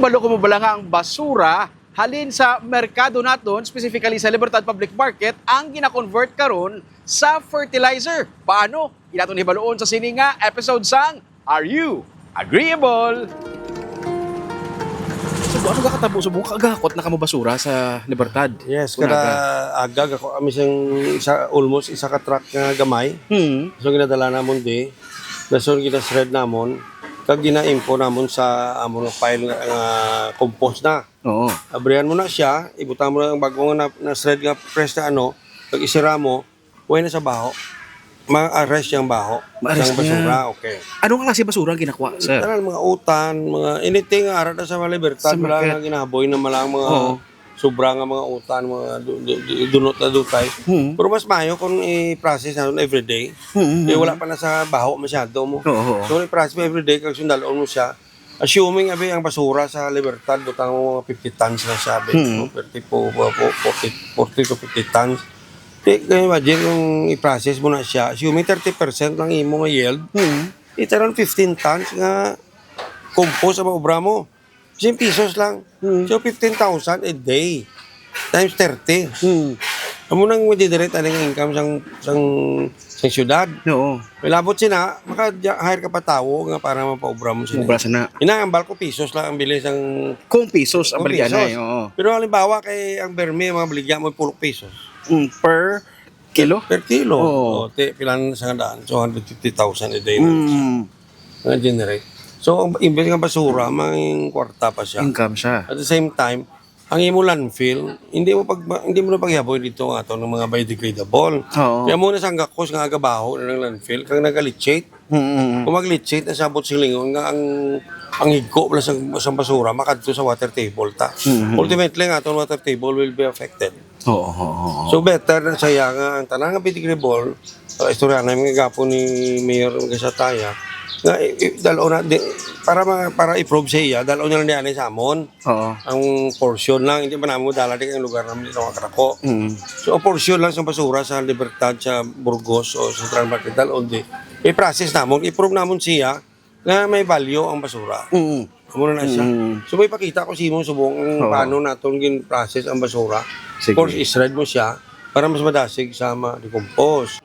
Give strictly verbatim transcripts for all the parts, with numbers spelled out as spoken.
Balo ko mo bala nga ang basura halin sa merkado naton, specifically sa Libertad Public Market, ang gina-convert karon sa fertilizer. Paano? Inaton hibaluon sa sini nga episode sang Are You Agreeable? So, ano gakatabo sa buong kagakot na kamo basura sa Libertad? Yes, kada aga gako kami sing isa, almost isa ka truck nga gamay. Hmm. So, ginadala namon di. Dason gina-shred namon. Kag gina-impo namon sa amon nga pile nga, nga compost na. Oo. Abrihan mo na siya, ibutang mo na ang bago nga na, na-shred nga fresh na ano, pag isira mo, way na sa baho. Ma-arrest yang baho, Ma-arrest sang basura, niya. Okay. Anong klase basura ang ginakuha, sir? Tanan, mga utan, mga anything nga ara na sa mga libertad, Sa wala market. Nga ginahaboy na malang mga Oo. sobra nga mga utan, mga du-, du-, du-, dunot na dutay. Hmm. Pero mas maayo kung i-process na everyday. Hmm, hmm, Kaya wala hmm. pa na sa baho masyado mo. Oo, oo. So, i-process mo everyday, kag sundalon mo siya. Assuming, abi, ang basura sa Libertad, butang mo mga fifty tons na siya, abi, Hmm. no? Thirty po, po, po, forty, forty to fifty tons. Di, kaya imagine kung i-process mo na siya, assuming thirty percent lang imo nga yield, Hmm. it's around fifteen tons nga compost ang maobra mo. Fifteen pesos lang. Hmm. So, fifteen thousand a day times thirty. Hmm. Amo nang madidirect ani nga income sang, sang, sang syudad. Oo. May labot sina, maka-hire ka pa tawo nga para mapaobra mo sina. Obra sina. Ina, ang barko pesos lang ang bili sang Kung pesos ang Kung baligyan pesos. Ay, oo. Pero halimbawa kay ang bermi, mga baligya mo pulok pesos. Mm, per kilo? Per kilo. Oo. O, ti, pila na sa nga daan? Two hundred fifty thousand a day na siya. Mm. Nga generate. So, ang imbes nga basura, may kwarta pa siya. Income siya. At the same time, ang imo landfill, hindi mo pag, hindi mo na pagyaboy dito nga ato ng mga biodegradable. Oo. Kaya mo na sa gakos nga agabaho na ng landfill, kang nagalichate. Mm, mm, mm. Kung maglichate na sabot silingon nga ang, ang higko pala sa, sa basura, makadto sa water table ta. Mm, mm. Ultimately, nga atong water table will be affected. Oo, oo, oo. So, better na siya nga ang tanan nga biodegradable, uh, istorya na yung gapon ni Mayor Gasataya, nga i-, i-, dalo na, di, para ma-, para i-prove sa iya, dalo niya lang di anay sa amon. Oo. Ang portion lang, hindi man namin dala di ang lugar namin dito, mga karako. Mm. So, ang portion lang sa basura sa Libertad, sa Burgos, o sa Central Market, dalo di. I-process namon, i-prove namon siya, nga may value ang basura. Mm. Amo na na siya. Mm. So, may pakita ko sa imo subong ang Oo. Paano naton gin-process ang basura. Sige. Of course, i-shred mo siya para mas madasig sa ma-decompose.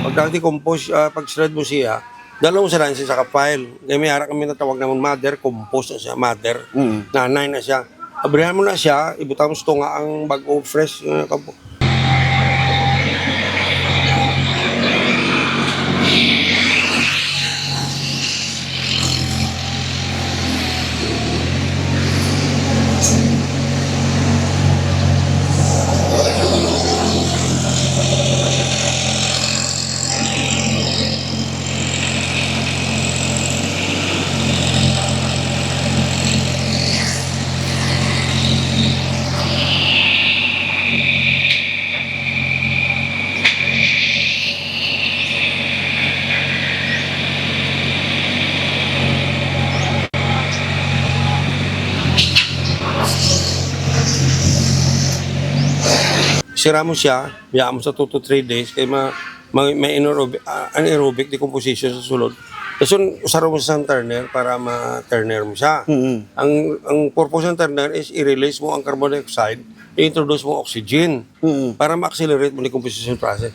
Pagka decompose, ah, pag-shred mo siya, dala mo sa lansi sa ka-pile. Kaya may ara kami natawag naman mother, compost na siya, mother. Mm. Nanay na siya. Abrihan mo na siya, ibutang mo sa tunga ang bag-o fresh nga kampo. Sira mo siya, biyaan mo sa two to three days, kay ma-, ma-, may anaerobic, ah, anaerobic decomposition sa sulod. Dason, usaron mo sa turner para ma-turner mo siya. Mm. Ang, ang purpose ng turner is i-release mo ang carbon dioxide, i-introduce mo oxygen Mm. para ma-accelerate mo ni composition process.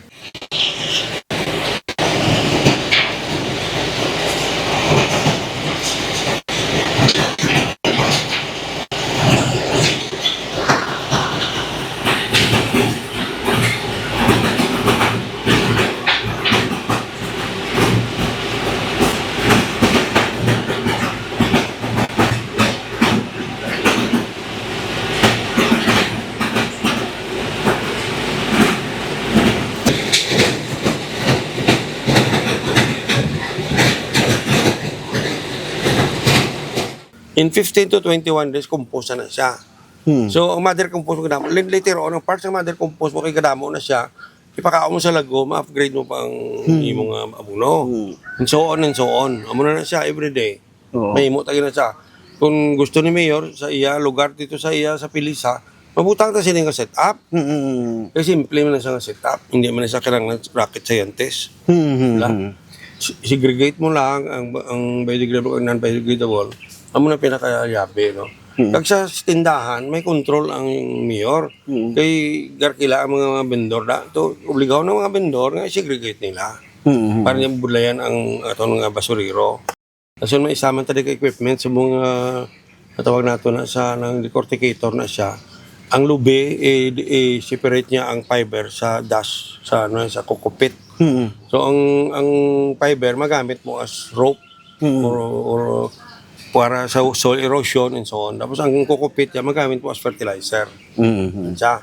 In fifteen to twenty-one days, compost na siya. Hmm. So, ang mother compost mo kadamo, later on, ang parts ng mother compost mo kay kadamo na siya, ipakaon mo sa lago, ma-upgrade mo pa ang Hmm. imong, ah, abono. Hmm. And so on and so on. Amo na na siya every day. Oo. Mahimo ta gina siya. Kung gusto ni Mayor, sa iya lugar dito sa iya, sa Pilisa, mabutang ta sini nga setup. Mm, mm, mm. Kay simple man na siya nga setup. Hindi man na siya kailangan rocket scientist. Mm, mm, Wala. mm. S-, segregate mo lang ang, ang biodegradable and non-biodegradable. Amo na pinakayabi, no? Mm. Kag sa tindahan, may control ang mayor. Mm. Kay garkila ang mga vendor na. To, obligaw na mga vendor nga i-segregate nila. Mm, mm. Para niya budlayan ang aton nga basurero. Dason may isa man tadi ka equipment sa mga natawag nato na sa nang decorticator na siya. Ang lubi, eh, di- eh, separate niya ang fiber sa dust, sa, ano, sa coco peat. Mm. So, ang, ang fiber magamit mo as rope Mm. or, or para sa soil erosion and so on. Tapos ang coco peat niya magamit mo as fertilizer. Mm. Siya.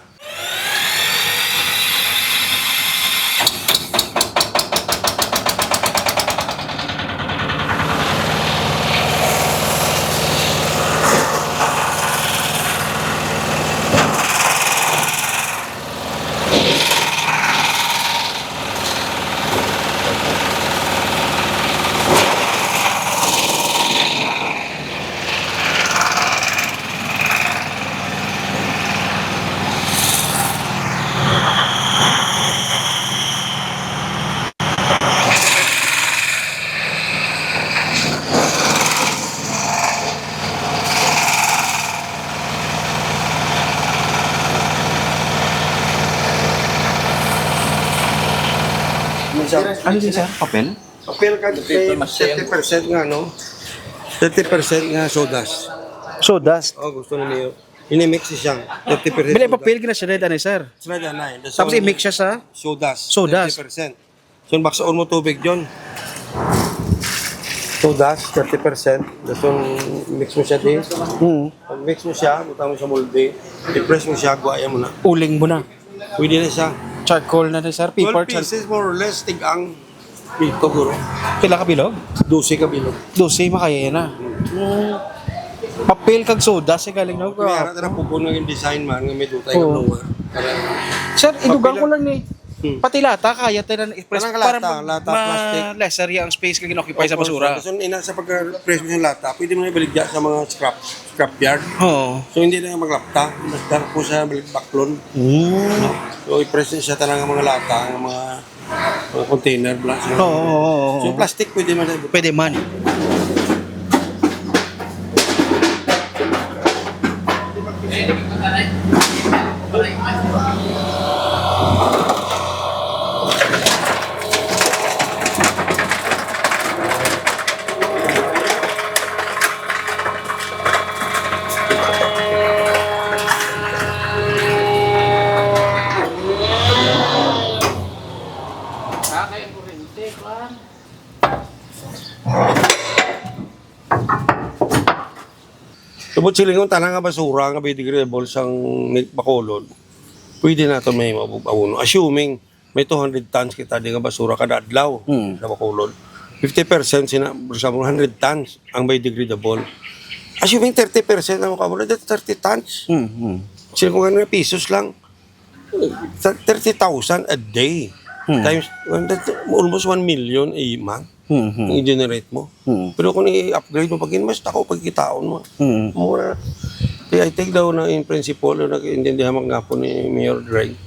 Ano din, sir? Papel? Papel ka, Papel machine. Thirty percent nga, no? Thirty percent nga sodas. Sodas. Oh, gusto na niyo. Ini-mix siya. Thirty percent Bila sodas. Papel gina siya dahil, ano, sir? Sila dyan na, eh. Tapos i-mix siya sa sodas. Sodas. Thirty percent. So, baksaon mo tubig, John. Sodas, thirty percent. Tapos mix mo siya di. Hmm. Pag mix mo siya, butang mo sa molde. I-press mo siya, guwaya mo na. Uling mo na. Pwede na siya. Charcoal na na, sir. Paper Twelve char- pieces, more or less, tig-ang pito, guro. Pila ka bilog? Dose ka bilog. Dose, makaya na. Hmm. Papel kag soda, si galing na. Kaya na, tara, pugon nga yung design man, nga may dutay nga Oo. blower. Para Sir, idugang Papel ko lang ni. Hmm. Pati lata, kaya tayo na i-press Kanang para lata, mag-, lata, ma-, plastic. Lesser yung space kag in-occupy sa Opo, basura. Sir. So, ina sa pagka-press mo sa lata, pwede mo na ibaligya sa mga scrap, scrap yard. Oo. So, hindi na maglapta. Basta po sa baklon. Mm. So, i-press niya siya tanan nga mga lata, nga mga, mga container, bla, siya. Oo, oo, oo, So, oo. plastic pwede man. Pwede man. Tubod silingon, tanan nga basura nga biodegradable sang ni-, Bacolod, pwede nato may mabug-, abono. Assuming may two hundred tons kita di nga basura kada adlaw Hmm. sa Bacolod. Fifty percent sina, for example, hundred tons ang biodegradable. Assuming thirty percent ang makaabot, that's thirty tons. Hmm, hmm. Sila kung ano, pesos lang. Sa thirty thousand a day. Hmm. Times, that's almost one million a month Hmm, hmm. ang i-generate mo. Hmm. Pero kung i-upgrade mo, pag mas ako, pagkitaon mo. Hmm. Mura. Kaya I think daw na in principle, daw nag-intindihan man gapon ni Mayor Drake.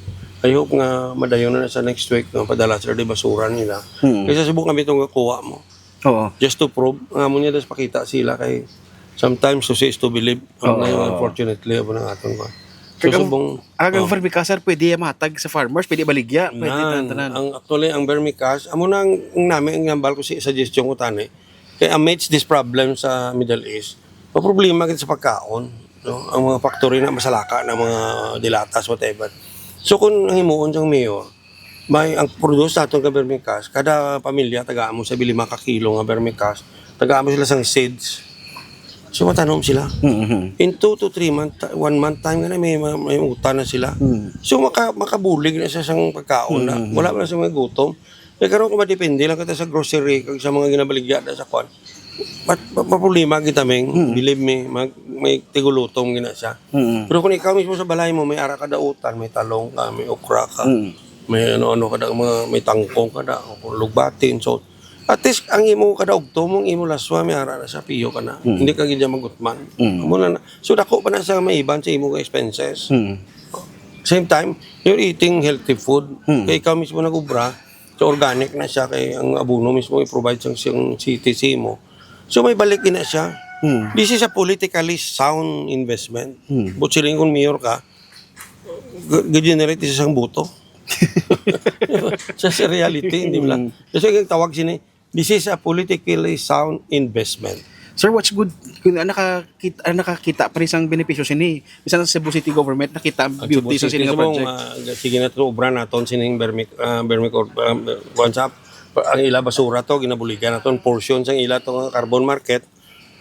I hope nga madayon na sa next week, no, padala sila di basura nila. Hmm. Kaysa subong kami itong kuha mo. Oo. Just to prove, nga mo niya, das pakita sila kay sometimes to see is to believe. Ang Oo. ngayon, unfortunately, abo ng aton ba. So, Kag ang, subong, ang oh. vermicast, sir, pwede matag sa farmers, pwede baligya, pwede Nan, tanan-tanan. Ang, actually, ang vermicast, amo na ang, ang nami, ang nambal ko si suggestion ko tani. Kay amidst this problem sa Middle East, maproblema gid sa pagkaon, no? Ang mga factory na masalaka na mga dilatas, whatever. So, kung himuon sang mayor, may ang produce naton ka vermicast, kada pamilya tagaan mo sa lima ka kilo nga vermicast, tagaan mo sila sang seeds. So, matanom sila. Mm-hmm. In two to three month, one month time nga na, may, may, may utan na sila. Mm. So, maka-, makabulig na siya sang pagkaon na. Mm-hmm. Wala na siya may gutom. Kaya karon kung madepende lang kita sa grocery, kag sa mga ginabaligya na sa kwan, Mat-, ma-, maproblema kita, Ming. Mm. Believe me, mag-, may tigulutom gina siya. Mm. Pero kung ikaw mismo sa balay mo, may ara ka dautan, may talong ka, may okra ka, Mm. may ano-ano ka da, mga, may tangkong ka da, o lugbati, and so, at least, ang imo kada ugto mo, ang imo laswa, may ara na sa piyo ka na. Mm. Hindi ka gid magutman. Mm. Amo na na. So, dako pa na siya maiban sa imong expenses. Mm. Same time, you're eating healthy food. Mm. Kay ikaw mismo nag-ubra, so organic na siya, kay ang abono mismo i-provide sang, sang city sa imo. So, may balik na siya. Mm. This is a politically sound investment. Mm. But siling kung mayor ka, g-, g-generate isa sang boto. Sa, sa reality, hindi ba? Mm. Kasi ang tawag sini, this is a politically sound investment. Sir, what's good? Kung nakakita, nakakita pa rin sang benepisyo sini, bisan sa Cebu City government, nakita ang Ang beauty Cebu sa City sini nga subong, project. Ah, sige na to, obra naton sining Vermic-, ah, Vermicor-, ah, kuwan sa, pa-, ang ila basura to, ginabuligan naton, portion sang ila to nga carbon market,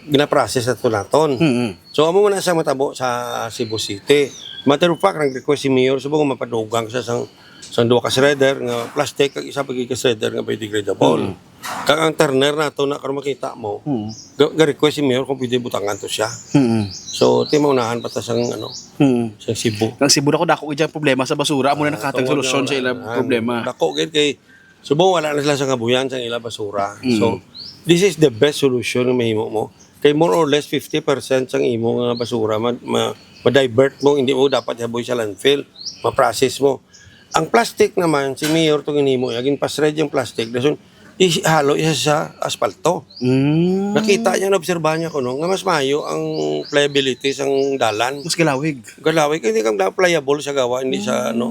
ginaprocess nato naton. Mm-mm. So, amo man na sa matabo sa Cebu City. Matter of fact, nag-request si Mayor subong mapadugang sa sang, sang duha ka shredder nga plastic, kag isa pa gid ka shredder nga biodegradable. Mm. Kag ang turner nato na karon makita mo, Mm. ga-, ga-request si Mayor kung pwede butangan to siya. Mm. So, ti maunahan pa ta sang ano, Mm. sa Cebu. Ang Cebu na ko dako ija problema sa basura, amo na Ah, nakatag tungod solusyon na sa wala ilang na. problema. Dako gid kay subong wala na sila sa kabuyan sa ila basura. Mm. So, this is the best solution nga mahimo mo. Kay more or less fifty percent sang imo nga basura ma-, ma-, ma-divert mo, hindi mo dapat haboy sa landfill, ma-process mo. Ang plastic naman, si Mayor to ginhimo niya, ginpasred yung plastic, dason ihalo iya sa aspalto. Mm. Nakita niya, naobserbahan niya kuno nga mas maayo ang pliability sang dalan. Mas galawig. Galawig, hindi kang da-, pliable sa gawa, hindi sa Mm. ano.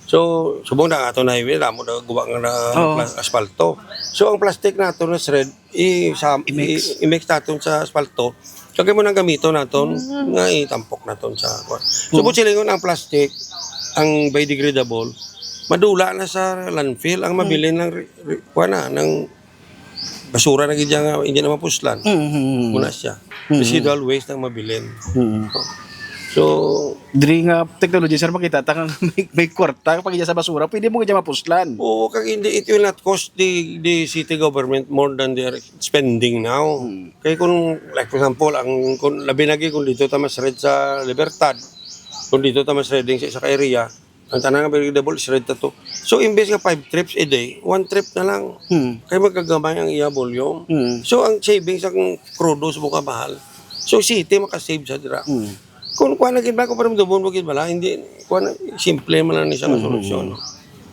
So, subong na ato na highway, damo na guwa nga na Oo. plas-, aspalto. So, ang plastic nato na shred, i-, sa, I-mix. i-, i-mix naton sa aspalto. Kag amo nang gamiton naton Mm. nga itampok naton sa kuwan. So, Mm. but silingon ang plastic, ang biodegradable, madula na sa landfill, ang Mm. mabilin ng re-, re-, kuwan na, ng basura na gid nga hindi na mapuslan. Mm, mm, mm. Muna siya. Mm, mm. Residual waste ang mabilin. Mm. So, Diri nga technology, sir, makita ta nga may, may kwarta pag iya sa basura, pwede mo iya mapuslan. Oo, kag hindi, it will not cost the, the city government more than they are spending now. Mm. Kay kung, like, for example, ang, kung, labi na gid kung dito ta mas red sa Libertad, kung dito ta mas reading sa isa ka area, ang tanan nga biodegradable is red tato. So, imbes nga five trips a day, one trip na lang. Hmm. Kay magagamay ang iya volume. Hmm. So, ang savings ang krudo sa buka mahal. So, city makasave sa dira. Hmm. Kung kuha na gid ba, kung paramdumon mo gid bala, hindi, kuha na, simple man lang ni siya nga Hmm, hmm, solusyon. hmm.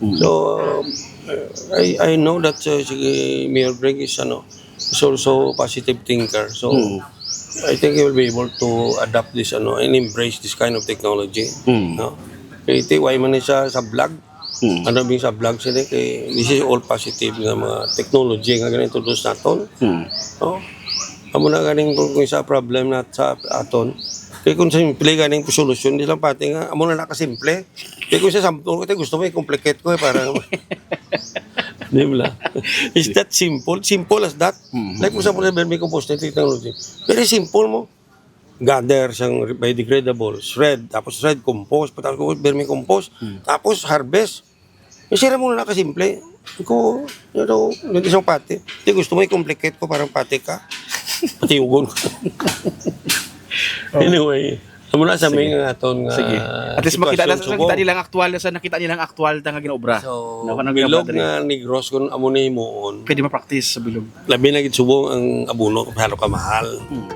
Hmm. So, uh, I, I know that, uh, si Mayor Briggs is, ano, is also positive thinker. So, Hmm. I think he will be able to adapt this, ano, and embrace this kind of technology. Hmm. No? Kay iti, why man ni siya sa vlog? Hmm. Ano bing sa vlog sila kay this is all positive nga mga technology nga gina-introduce naton. Hmm. No? Amo na ganing kung, kung sa problem na sa aton. Kay kung simple ganing solusyon, di lang pati nga, amo na nakasimple. Kay kung sa sample ko, gusto mo i-complicate ko eh, parang, di ba? It's that simple, simple as that. Mhm. Like, kung sa mga vermicompost na technology, very simple mo. Gather sang biodegradable, shred, tapos shred, compost, pagkatapos compost, vermicompost, Hmm. tapos harvest. Yung sira mo na nakasimple. Ko, you know, hindi sa pati. Di gusto mo i-complicate ko, parang pati ka. Patiugon ko. Oh. Anyway, amo na sa Sige. May nga aton nga Sige. At least makita na sitwasyon sa nakita subong. Nilang aktual, sa nakita nilang aktual ta nga ginaobra. So, Nakuha ng bilog ginaobra nga dali. Negros kung amo na himuon. Pwede ma-practice sa bilog. Labi na gid subong ang abono, kung paano ka mahal. Hmm.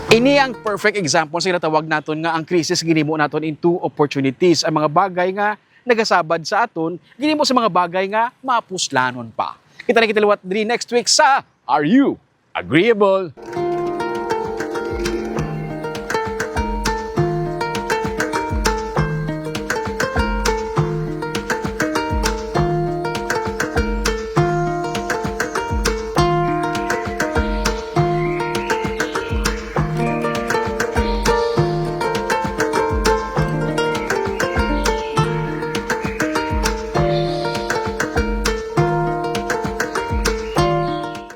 Ini ang perfect example sa ginatawag naton nga ang krisis ginhimo naton into opportunities. Ang mga bagay nga nagasabad sa aton, ginhimo sa mga bagay nga mapuslanon pa. Kita na kita liwat diri next week sa Are You Agreeable?